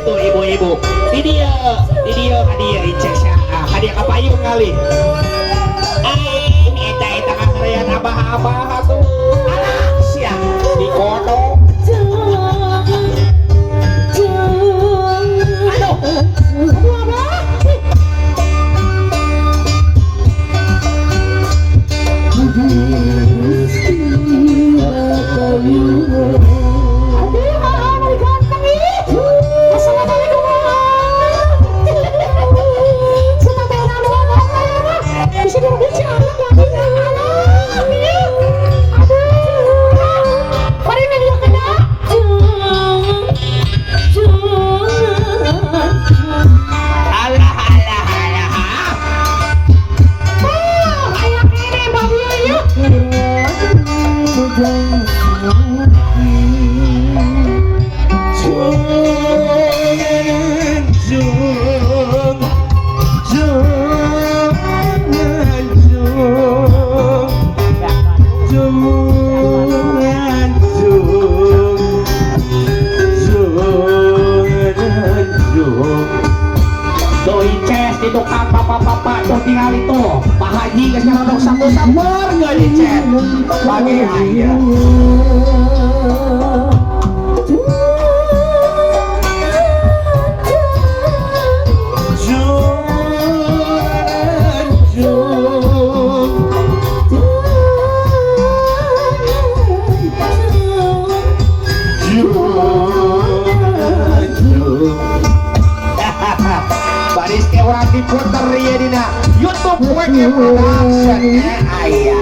Itu ibu-ibu. Di dia, ka dieu Ices ya. Ah, ka dieu ka payung kali. Eh, eta eta kasarean abah-abah atuh. Alah, sia dikodok. Aduh. Aduh, abah. Aduh, mari ganteng ih. Assalamualaikum. Bisa berbicara. Aduh, mari nanya kena. Alah alah alah. Oh, aya kene bang ya. Jung, jung, jung, jung, jung, jung, jung. Tuh Ices di tukang bapak-bapak tuh tinggal itu Pak Haji geus ngarodok sapu-saper geus Ices bagi aya. Jung, jung, jung, jung. Baris ke urang diputer ya dina YouTube WK Production ya aya.